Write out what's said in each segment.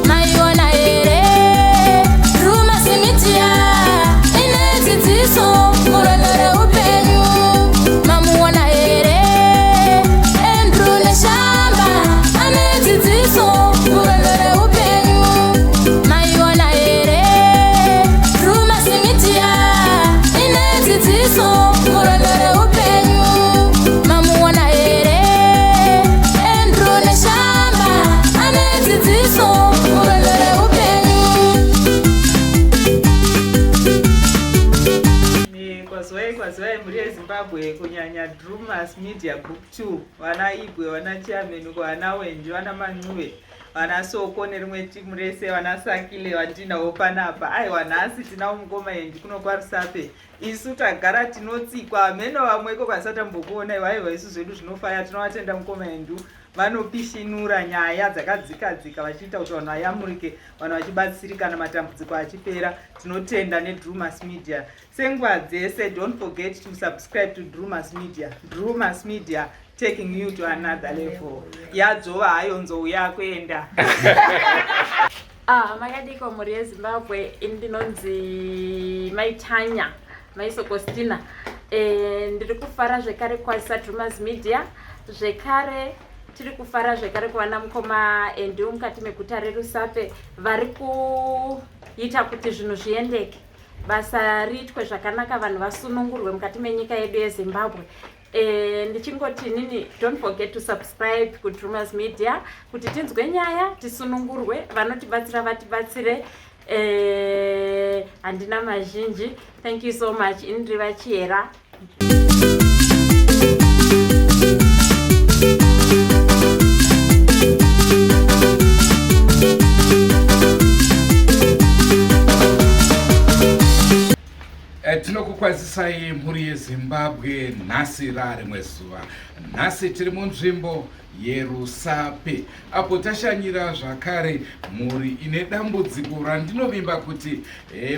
Maiona here Drewmas Media ine dzidziso murwendo reupenyu. Mamuona here Andrew Neshamba ane dzidziso murwendo reupenyu. Maiona here Drewmas Media ine dzidziso murwendo reupenyu. Mamuona here Andrew Neshamba ane dzidziso murwendo reupenyu. Kwazwai kwazwai mhuri yeZimbabwe, kunyanya Drewmas Media Group 2, vana Igwe, vana chairman, vana Wenji, vana Mancuve, vana Soko nerimwe timu rese, vana Sakile vandinawo panapa. Aiwa, nhasi tinawo mukoma Endi kuno kwaRusape. Isu tagara tinotsikwa mheno vamwe iko kwasati tambokuona iwa. Aiwa, isu zvedu zvinofaya. Tinovatenda mukoma Endu, vanopishinura nyaya dzakadzika dzika vachiita kuti vanhu vayamurike, vanhu vachibatsirikana, matambudziko achipera. Tinotenda neDrewmas Media senguva dzese. Don't forget to subscribe to Drewmas Media. Drewmas Media, taking you to another level. Yadzova hayo nzou yakuenda. Ah, makadiko mhuri yeZimbabwe? Ini ndinonzi Maitanya Maisokostina. Ndiri kufara zvekare kwazisa Drewmas Media zvekare. Tiri kufara zvekare kuva namukoma Endu mukati meguta reRusape, vari kuita kuti zvinhu zviendeke, basa riitwe zvakanaka, vanhu vasunungurwe mukati menyika yedu yeZimbabwe. Ndichingoti nini, don't forget to subscribe kuDrewmas Media kuti tinzwe nyaya, tisunungurwe, vanotibatsira vatibatsire. Handina mazhinji. Thank you so much. Ini ndiri Vachiyera. Tinokukwazisai mhuri yeZimbabwe. Nhasi rarimwe zuva. Nhasi tiri munzvimbo yeRusape apo tashanyira zvakare mhuri ine dambudziko randinovimba kuti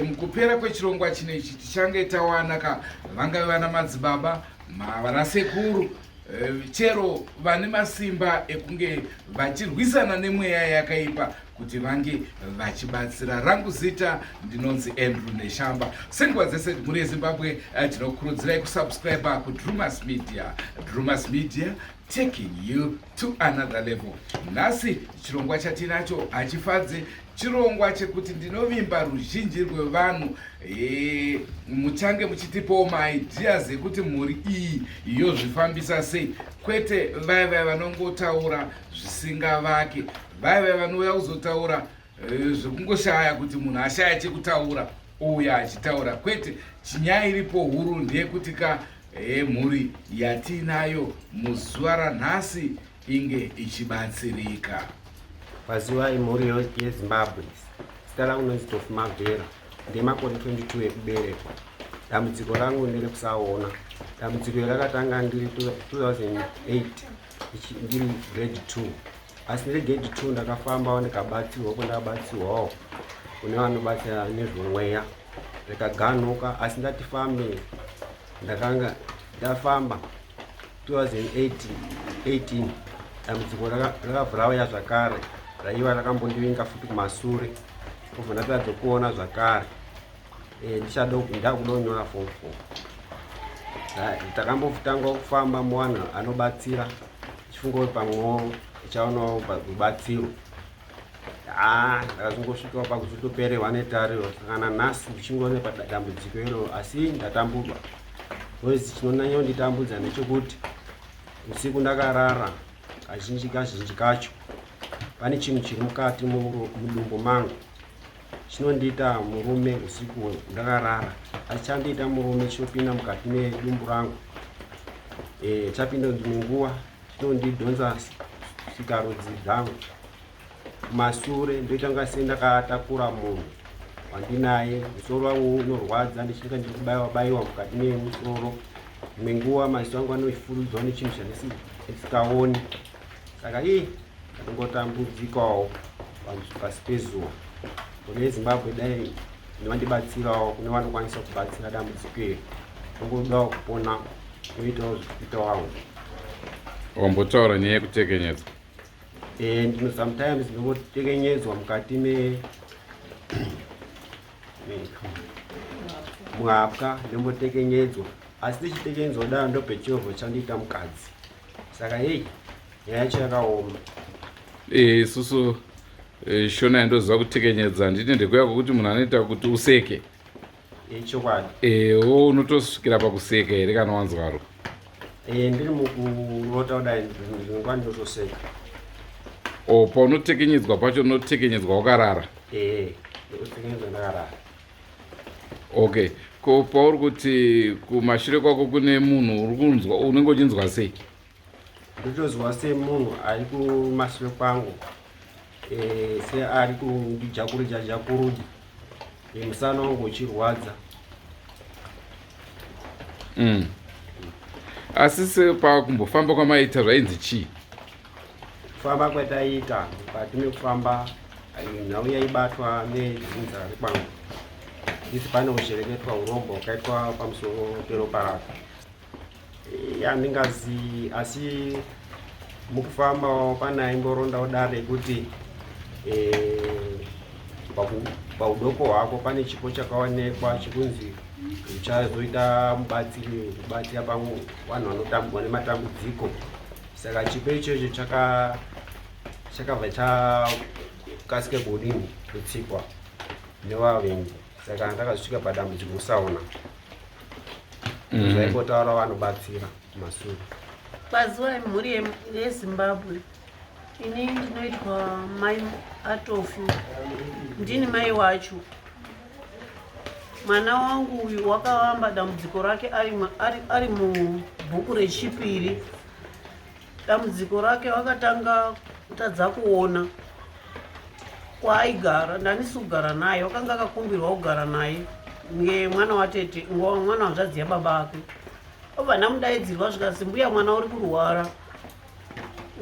mukupera kwechirongwa chinechi tichange tawana ka vangave vana madzibaba, vanasekuru, chero vane masimba ekunge vachirwisana nemweya yakaipa kuti vange vachibatsira. Rangu zita ndinonzi Andrew Neshamba. Senguva dzese, mhuri yeZimbabwe, tinokurudzirai kusubscribe kuDrewmas Media. Drewmas Media, taking you to another level. Nhasi chirongwa chatinacho hachifadzi, chirongwa chekuti ndinovimba ruzhinji rwevanhu muchange muchitipawo maideas ekuti mhuri iyi yozvifambisa sei, kwete vaya vaya vanongotaura zvisingavake, vaya vaya vanouya kuzotaura zvekungoshaya kuti munhu ashaya chekutaura ouya achitaura. Kwete, chinyaya iripo huru ndeyekuti ka mhuri yatiinayo muzuva ranhasi inge ichibatsirika. Pazuva imhuri yeZimbabwe, zita rangu nonzi Tofu Mavhera, ndine makore 22 ekuberekwa. Dambudziko rangu nderekusaona. Dambudziko iri rakatanga ndiri 2008 ndiri grade 2, asi ndiri grade 2 ndakafambawo ndikabatsirwa kwandakabatsirwawo kune vanobatsira nezvomweya, rikaganuka. Asi ndati fambe, ndakanga ndafamba 2018, dambudziko rakabva rauya zvakare, raiva rakambondivinga futi kumasure, kubva ndatadza kuona zvakare. Ndichada ndakuda kunyora form 4. Takambotanga kufamba muvanhu anobatsira, chifunga kuti pamwewo ichaonawo rubatsiro. Ha, ndakazongosvikawo pakuzotopererwa netariro. Saka nanhasi ndichingone padambudziko iro, asi ndatamburwa because chinonyanya kunditambudza ndechekuti usiku ndakarara, kazhinji kazhinji kacho pane chinhu chiri mukati mudumbu mangu chinondiita murume usiku ndakarara. Asi chandiita murume chinopinda mukati medumbu rangu. Chapinda dzimwe nguva chinondidhonza sikarudzi dzangu kumasure, ndoita kunga sendakatakura munhu wandinaye. Musoro wangu unorwadza, ndichinge ndiri kubaiwa baiwa mukati memusoro. Imwe nguva maziso angu anofurudzwa nechinhu chandisikaoni. Saka ii, Ndingotambudzikawo pasi pezuva. Kune Zimbabwe dai vandibatsirawo, kune vanokwanisa kubatsira dambudziko iri. Ndingodawo kupona kuitawo zvikuita wangu. Wambotaura nyaya yekutekenyedzwa. Eh, ndino sometimes ndingotekenyedzwa mukati me muhapwa ndombotekenyedzwa asi ndichitekenyedzwa kudaro ndopechovho chandiita mukadzi saka hei nyaya yacho yakaoma eh, isusu eh, shona yandoziva kutekenyedza handiti ndekuya kwekuti munhu anoita kuti useke ichokwadi eh, wo unotosvikira pakuseka here kana wanzwaro ndiri mukurota kudai ndinguva ndinotoseka o paunotekenyedzwa pacho unotekenyedzwa wakarara ndinotekenyedzwa ndakarara okay ko pauri kuti kumashure kwako kune munhu uri kunzwa unenge uchinzwa sei ndotozwa semunhu ari kumashure kwangu e, seari kundijakurija jakurudi e, musana wangu uchirwadza mm. Asi sepakumbofamba kwamaita zvainzi chii? Kufamba kwataiita mukati mekufamba nhau yaibatwa nedzinza rekwangu isi pane kushereketwa urombo hwakaitwa pamusoro peropa rako handingazi asi mukufambawo pane aimborondawo dare rekuti eh, paudoko hwako pane chipo chakaonekwa chikunzi uchazoita mubatsiri kubatsira pamwe vanhu vanotambwa nematambudziko saka chipo ichocho chakabva chakasike kudini kutsikwa nevavengi saka ndakasvika padambudziko kusaona mm. zvaimbotaura vanobatsira kumasure Kwaziwai mhuri yeZimbabwe. Ini ndinoitwa mai Atofi. Ndini mai wacho. Mwana wangu uyu wakavamba dambudziko rake ari, ari, ari mubhuku rechipiri. Dambudziko rake wakatanga kutadza kuona kwaaigara ndanisi kugara naye wakanga akakumbirwa kugara naye ngemwana watete mwana hanzvadzi yababa ake obva ndamudaidzirwa zvikazi mbuya mwana uri kurwara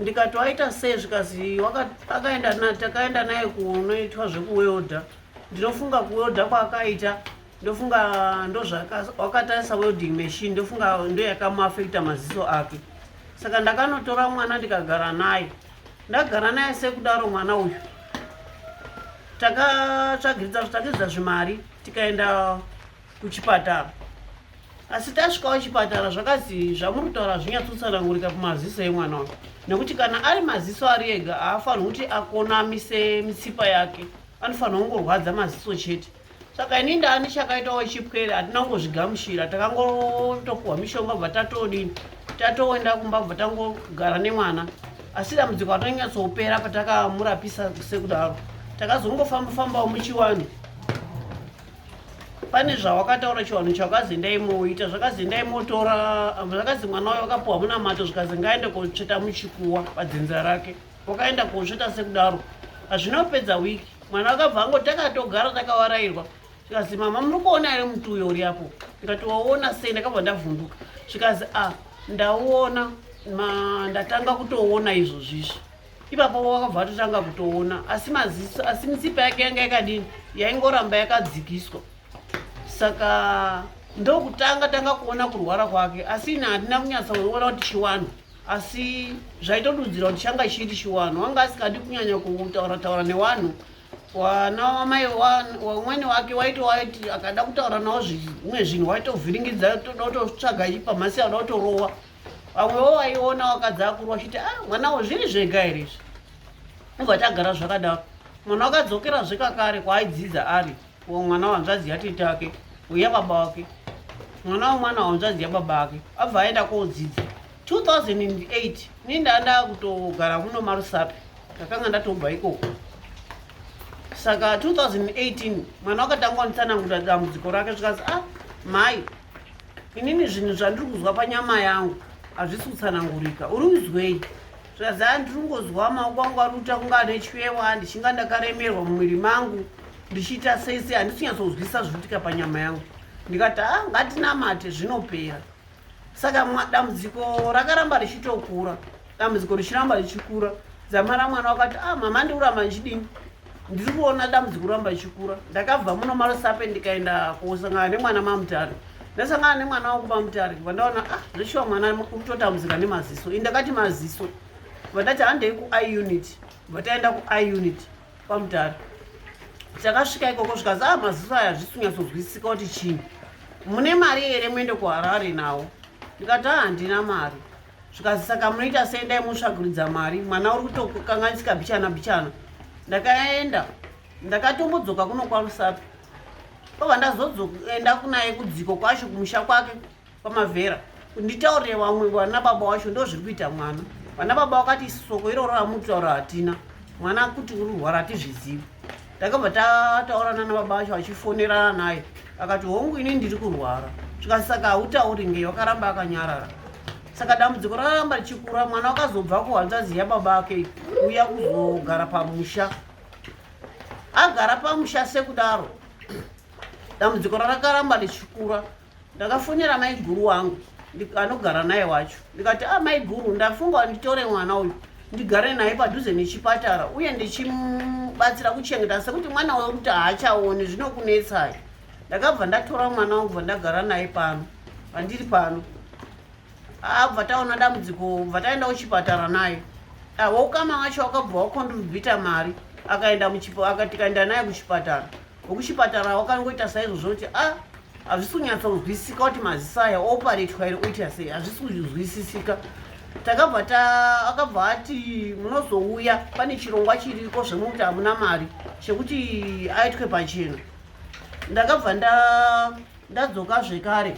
ndikati waita sei zvikazi akaenda takaenda naye kunoitwa zvekuweldha ndinofunga kuweldha kwaakaita ndofunga ndozvawakatarisa welding machine ndofunga ndoyakamuafekta maziso ake saka ndakanotora mwana ndikagara naye ndagara naye sekudaro mwana uyu takatsvagiridza tsvagiridza zvimari tikaenda kuchipatara asi tasvikawo chipatara zvakazi zvamuri kutaura zvinyatsotsanangurika kumaziso emwana uyu nekuti kana ari maziso ari ega haafanirwi kuti akonamise mitsipa yake anofanirwa kungorwadza maziso chete saka ini ndani chakaitawo chipwere hatina kungozvigamuchira takangotopuhwa mishonga bva tatodini tatoenda kumba bva tangogara nemwana asi dambudziko atonyatsopera patakamurapisa sekudaro takazongofamba fambawo muchiwani pane zvawakataura chiwanhu chakazi endai moita zvakazi endai motora zvakazi mwana wayo wakapuwa munamato zvikazi ngaende kotsveta muchikuwa padzinza rake wakaenda kotsveta sekudaro hazvinopedza wiki mwana wakabva ango takatogara takawarairwa zvikazi mama muri kuona here muti uyo uri apo ndikati wauona sei ndakabva ndavhunduka zvikazi a ah, ndauona ndatanga kutoona izvozvizvi ipapo wakabva atotanga kutoona asi maziso asi mitsipa yake yanga yakadini yaingoramba yakadzikiswa saka ndokutanga tanga kuona kurwara kwake asi ini handina kunyatsoona kuti chiwanhu asi zvaitodudzira kuti changa chiri chiwanhu wanga asikadi kunyanya kutaura taura newanhu wana wamai wamwene wake waitowaiti akada kutaura nawo zvimwe zvinhu waitovhiringidza toda kutotsvaga pamhasi ada kutorowa vamwewo vaiona wakadzi akuru vachiti ah mwanawo zviri zvega here izvi ubva tagara zvakadaro mwana wakadzokera zvekakare kwaaidzidza ari mwana wanzvadzi yatete ake yababa wake mwana womwana wanzvadzi yababa ake abva aenda kodzidza 2008 ni ndanda kutogara muno marusape ndakanga ndatobva ikoko saka 2018 mwana wakatanga wanditsanangura dambudziko rake zvikazi ah mhai inini zvinhu zvandiri kuzwa panyama yangu hazvisi kutsanangurika uri kuzwei zvazi a ndiri kungozwa maoko angu ari kuita kunge ane chwewa ndichinga ndakaremerwa mumwiri mangu ndichiita sei sei handisi kunyatsonzwisa zviri kuitika panyama yangu ndikati a ah, ngatinamate zvinopera saka dambudziko rakaramba richitokura dambudziko richiramba richikura Dzamara mwana wakati, ah mama, ndikuramba ndichidini, ndiri kuona dambudziko kuramba richikura. Ndakabva muno maRusape ndikaenda kosangana nemwana maMutare. Ndasangana nemwana wangu maMutare, vandaona, ah, zveshuwa mwana kutotambudzika nemaziso. Ini ndakati maziso, vandati handei kueye unit. Vataenda kueye unit kwaMutare, takasvika ikoko zvikazi, ah, maziso aya hazvisi kunyatsonzwisisika kuti chii. Mune mari here muende kuHarare nawo? Ndikati, ah, handina mari. Zvikazi, saka munoita sei? Ndai mutsvagiridza mari, mwana uri kutokanganisika bichana bichana. Ndakaenda, ndakatombodzoka kuno kwaRusape, kwabva ndazoenda kunaye kudziko kwacho, kumusha kwake kwaMavhera, nditaurire vamwe vana baba wacho ndo zviri kuita mwana. Vana baba vakati, soko iroro ramutaura hatina mwana kuti uri rwara, hatizvizivi. Takabva tataurana nababa vacho, vachifonerana naye, akati, hongu, ini ndiri kurwara. Zvikati, saka hautauri ngei? Wakaramba akanyarara. Saka dambudziko rakaramba richikura. Mwana wakazobva kuhanzvadzi yababa ake uya kuzogara pamusha. Agara pamusha sekudaro, dambudziko rarakaramba richikura. Ndakafonera maiguru wangu anogara naye wacho, ndikati, a ah, maiguru, ndafunga nditore mwana uyu ndigare naye padhuze nechipatara uye ndichimubatsira kuchengeta, sekuti mwana uyo kuti haachaoni, zvinokunetsai. Ndakabva ndatora mwana wangu, bva ndagara naye pano pandiri pano. Abva taona dambudziko, bva taenda kuchipatara naye. Waukama wacho wakabva wakontribhuta mari, akaenda, tikaenda naye kuchipatara. Wekuchipatara wakangoita saizvozvo kuti, a ah, hazvisi kunyatsonzwisisika kuti maziso aya oparetwa here, oita sei, hazvisi kuzwisisika. Takabva ta akabva ati, munozouya, pane chirongwa chiriko zvemuti hamuna mari chekuti aitwe pachena. Ndakabva ndadzoka zvekare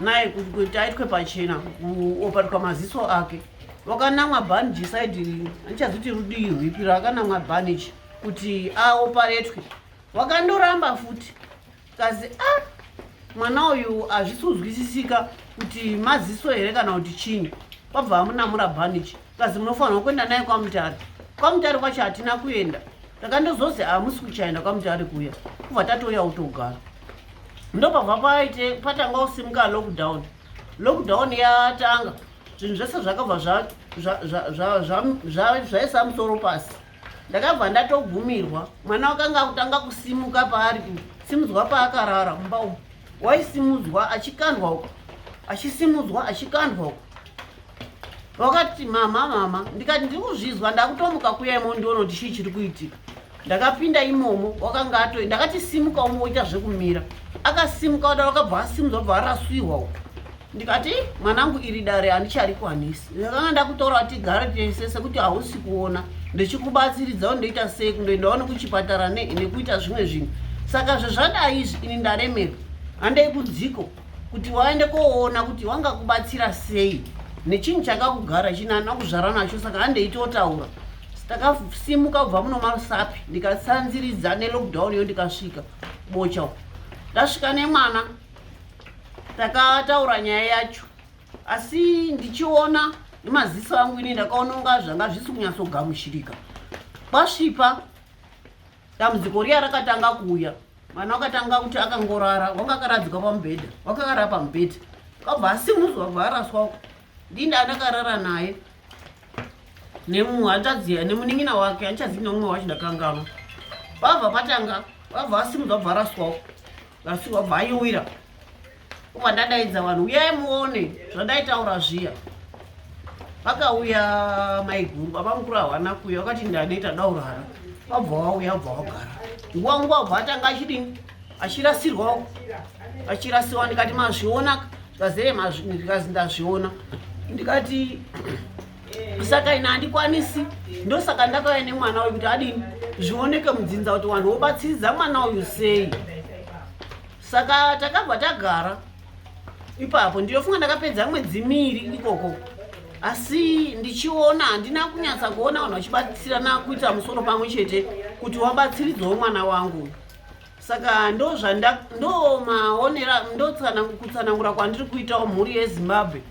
naye kuti aitwe pachena, kuoparetwa maziso ake. Wakanamwa bandage side, handichazoti rudii rwipi raakanamwa bandage kuti aoparetwe. Wakandoramba futi kazi, a ah, mwana uyu hazvisi kuzwisisika kuti maziso here kana kuti chinyi. Kwabva amunamura bandage, kazi munofanirwa kuenda naye kwaMutare. KwaMutare kwacho hatina kuenda, takandozozi hamusi kuchaenda kwaMutare kuya. Kubva tatouya kutogara, ndopabva paite patanga kusimuka lockdown. Lockdown yatanga, zvinhu zvese zvakabva zvaisa musoro pasi. Ndakabva ndatogumirwa. Mwana wakanga kutanga kusimuka paari kusimudzwa paakarara mumba umu, waisimudzwa achikandwa uko, achisimudzwa achikandwa uko. Wakati, mama, mama. Ndikati, ndiri kuzvizwa, ndakutomuka kuya imo ndiona kuti chii chiri kuitika. Ndakapinda imomo, wakanga ato, ndakati, simuka umoita zvekumira. Akasimuka wadaro, akabva asimudzwa, bva araswiwa uko. Ndikati, mwanangu, iri dare handicharikwanisi. Ndakanga ndakutora kuti tigare tese, sekuti hausi kuona, ndichikubatsiridzawo, ndoita sei, kundoendawo nekuchipatara nekuita zvimwe zvinhu. Saka zvezvadai izvi, ini ndaremerwa. Handei kudziko kuti waende koona kuti wangakubatsira sei nechinhu chakakugara chinana kuzvara nacho. Saka handei totaura. Takasimuka kubva muno maRusapi, ndikatsanziridza nelockdown iyo, ndikasvika Bocha. Ndasvika nemwana, takataura nyaya yacho, asi ndichiona nemaziso angu ini ndakaona unga zvanga zvisi kunyatsogamuchirika. Kwasvipa, dambudziko riya rakatanga kuuya. Mwana wakatanga kuti akangorara, wanga akaradzikwa pamubhedha, wakarara pamubhedha, kabva asimudzwa, bva araswa. Ndinda andakarara naye nemuhanzvadzi nemunin'ina wake, handichazivi neumwe wacho, ndakanganwa. Vabva patanga, vabva vasimudzwa, bva araswawo, rasiwa, bva aiwira. Ubva ndadaidza vanhu, uyai muone zvandaitaura zviya. Vakauya maiguru, baba mukuru havana kuuya, vakati ndaneta, daurara. Vabva vauya, vabva vagara nguva nguva, bva atanga achidini, achirasirwawo, achirasiwa. Ndikati, mazviona? Zvikazere, ndikazi, ndazviona. Ndikati, saka ina handikwanisi, ndosaka ndakauya nemwana uyu kuti adini, zvioneke mudzinza kuti vanhu vobatsiridza mwana uyu sei. Saka takabva tagara ipapo. Ndinofunga ndakapedza mwedzi miiri ikoko, asi ndichiona handina kunyatsa kuona vanhu vachibatsirana kuita musoro pamwe chete kuti wabatsiridzawo mwana wangu. Saka ndo zvanda ndo maonera, ndo kutsanangura kwandiri kuitawo mhuri yeZimbabwe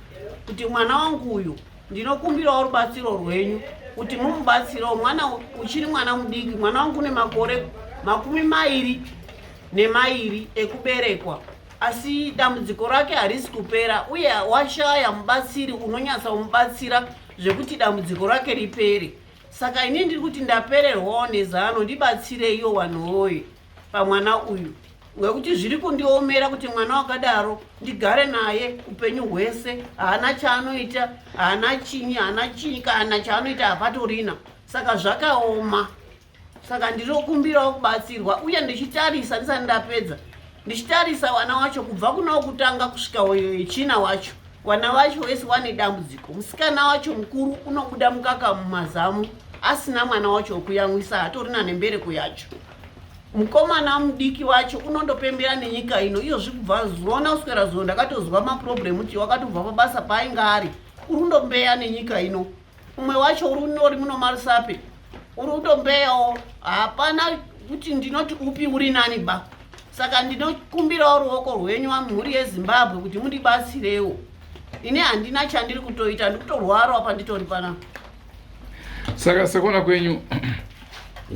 kuti mwana wangu uyu ndinokumbirawo rubatsiro rwenyu kuti mumubatsirewo. Mwana uchiri mwana mudiki. Mwana wangu une makore 22 ekuberekwa, asi dambudziko rake harisi kupera, uye washaya mubatsiri unonyatsa kumubatsira zvekuti dambudziko rake ripere. Saka ini ndiri kuti ndapererwawo nezano, ndibatsireiwo vanhu woye pamwana uyu, nekuti zviri kundiomera kuti mwana wakadaro ndigare naye upenyu hwese. Haana chaanoita, haana chinyi, haana chinyi, kana chaanoita hapatorina. Saka zvakaoma. Saka ndinokumbirawo kubatsirwa. Uye ndichitarisa, ndisati ndapedza, ndichitarisa vana wacho kubva kuna wokutanga kusvika wechina wacho, vana vacho vese vane dambudziko. Musikana wacho mukuru unobuda mukaka mumazamu asina mwana wacho wekuyamwisa, hatorina nembereko yacho. Mukomana mudiki wacho unondopembera nenyika ino iyo zvikubva zuona kuswera zuo. Ndakatozwa maproblem kuti wakatobva pabasa paainge ari, uri kundombeya nenyika ino. Umwe wacho uri unori muno marusape, uri kutombeyawo. Hapana kuti ndinoti upi uri nani ba. Saka ndinokumbirawo ruoko rwenyu vamhuri yeZimbabwe kuti mundibatsirewo. Ini handina chandiri kutoita, ndikutorwarawo apa nditori panapa. Saka sekuona kwenyu,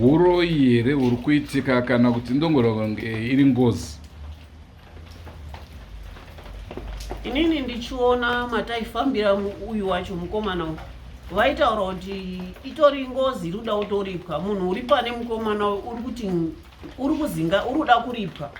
uroyi here uri kuitika kana kuti ndongora kunge iri ngozi? Inini ndichiona mataifambira uyu wacho mukomana uyu, vaitaura kuti itori ngozi iri kuda kutoripwa. Munhu uri pane mukomana uyu uri kuti uri kuzinga uri kuda kuripwa.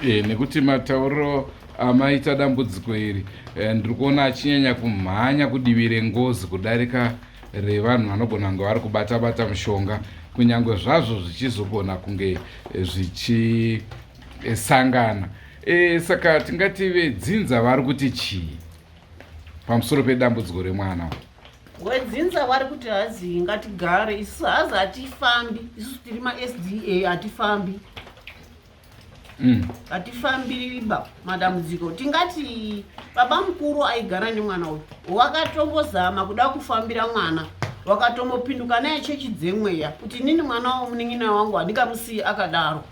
E, nekuti matauriro amaita dambudziko iri, ndiri kuona achinyanya kumhanya kudivi rengozi kudarika revanhu vanogona kunge vari kubata bata mushonga, kunyange zvazvo zvichizogona kunge zvichisangana. Saka tingati vedzinza vari kuti chii pamusoro pedambudziko remwana? Wedzinza vari kuti hazi ngatigare isusu, hazi hatifambi isusu, tiri maSDA, hatifambi. Hatifambiriba madambudziko. Tingati baba mukuru aigara nemwana uyu wakatombozama kuda kufambira mwana, wakatombopinduka naye chechi dzemweya kuti inini mwana womunin'ina wangu handingamusiyi akadaro,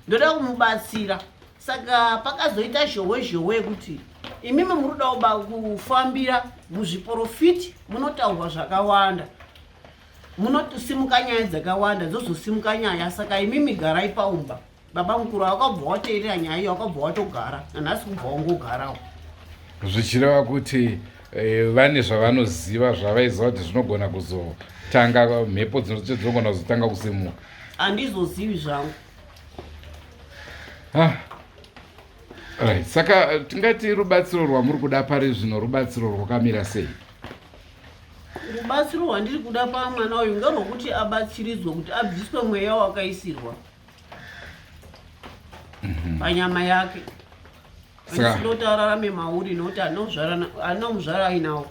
ndoda kumubatsira. Saka pakazoita zhowe zhowe yekuti imimi muri kuda kufambira muzviporofiti, munotaurwa zvakawanda, munosimuka nyaya dzakawanda, dzozosimuka nyaya. Saka imimi garai paumba. Baba mukuru wakabva wateerera nyaya iyo, wakabva watogara, nanhasi kubva wangogarawo. Zvichireva kuti vane zvavanoziva, zvavaiziva kuti zvinogona kuzotanga mhepo dzinogona kuzotanga kusimuka. Handizozivi zvangu. Ah. Right. Saka tingati rubatsiro rwamuri kuda pari zvino rubatsiro rwakamira sei? Rubatsiro rwandiri kuda pamwana uyu ngerwokuti abatsiridzwe kuti abviswe mweya wakaisirwa panyama yake. Handisindoti ararame mauri nokuti anomuzvara ainawo.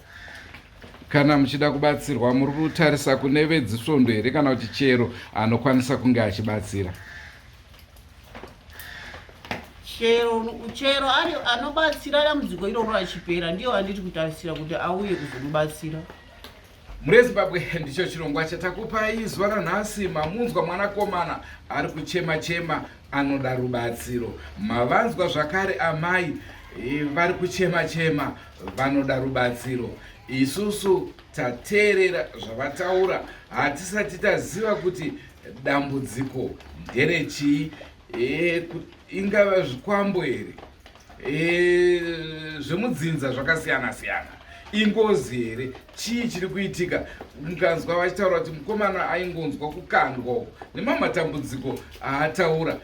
Kana muchida kubatsirwa, muri kutarisa kune vedzisvondo here kana kuti chero anokwanisa kunge achibatsira? Chero ari anobatsira dambudziko iroro achipera, ndiyo andiri kutarisira kuti auye kuzomubatsira. Mhuri yeZimbabwe, ndicho chirongwa chatakupai zuva ranhasi. Mamunzwa mwanakomana ari kuchema chema anoda rubatsiro. Mavanzwa zvakare amai vari kuchema chema vanoda rubatsiro. Isusu tateerera zvavataura, hatisati taziva kuti dambudziko nderechii. Ingava zvikwambo here, zvemudzinza zvakasiyana siyana, ingozi here, chii chiri kuitika? Mukanzwa vachitaura kuti mukomana aingonzwa kukandwa uko nemamwe matambudziko aataura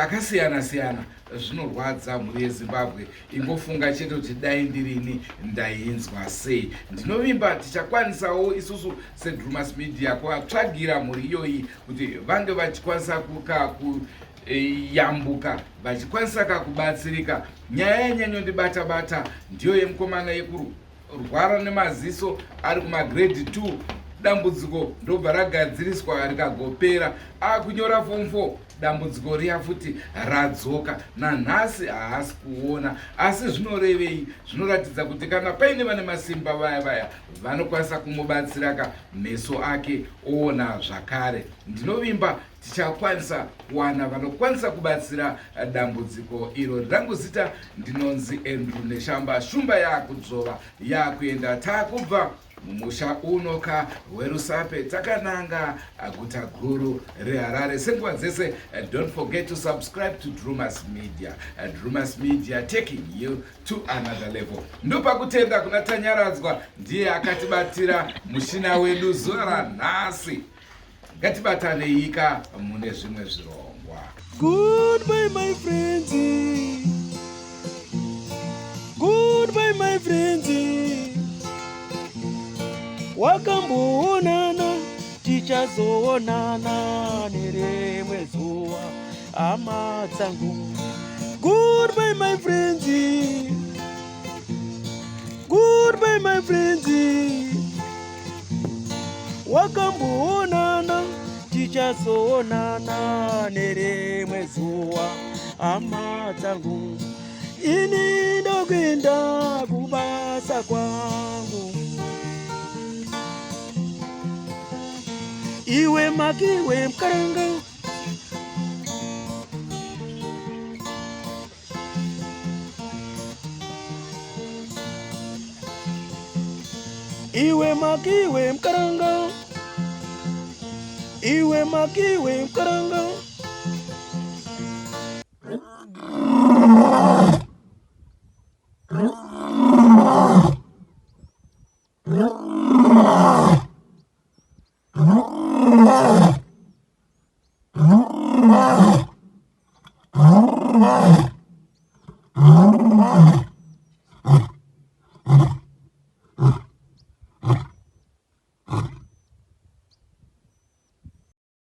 akasiyana siyana, zvinorwadza mhuri yeZimbabwe. Ingofunga chete kuti dai ndirini ndainzwa sei. Ndinovimba tichakwanisawo isusu seDrumas Media kuvatsvagira mhuri iyoyi kuti vange vachikwanisa kuyambuka, vachikwanisa kakubatsirika. Nyaya yanyanyondibata bata ndiyo yemukomana yekurwara nemaziso ari kumagrade 2. Dambudziko ndobva ragadziriswa rikagopera. Akunyora form 4, dambudziko riya futi radzoka, nanhasi haasi kuona. Asi zvinorevei? Zvinoratidza kuti kana paine vane masimba vaya vaya vanokwanisa kumubatsiraka meso ake oona zvakare. Ndinovimba tichakwanisa kuwana vanokwanisa kubatsira dambudziko iro. Rangu zita ndinonzi Andrew Neshamba, shumba yaakudzvova, yaakuenda, taakubva. Mumusha unoka weRusape takananga guta guru reHarare. Senguva dzese, don't forget to subscribe to Drumas Media. Drumas Media, taking you to another level. Ndopakutenda kuna Tanyaradzwa, ndiye akatibatira mushina wedu zuva ranhasi. Ngatibatanei mune zvimwe zvirongwa. Goodbye, my friends. Goodbye, my friends. Wakamboonana, tichazoonana nerimwe zuva, hama dzangu. Goodbye, my friends. Goodbye, my friends. Wakamboonana, tichazoonana nerimwe zuva, hama dzangu. Ini ndokuenda kubasa kwangu. Iwe makiwe mukaranga. Iwe makiwe mukaranga. Iwe makiwe mukaranga.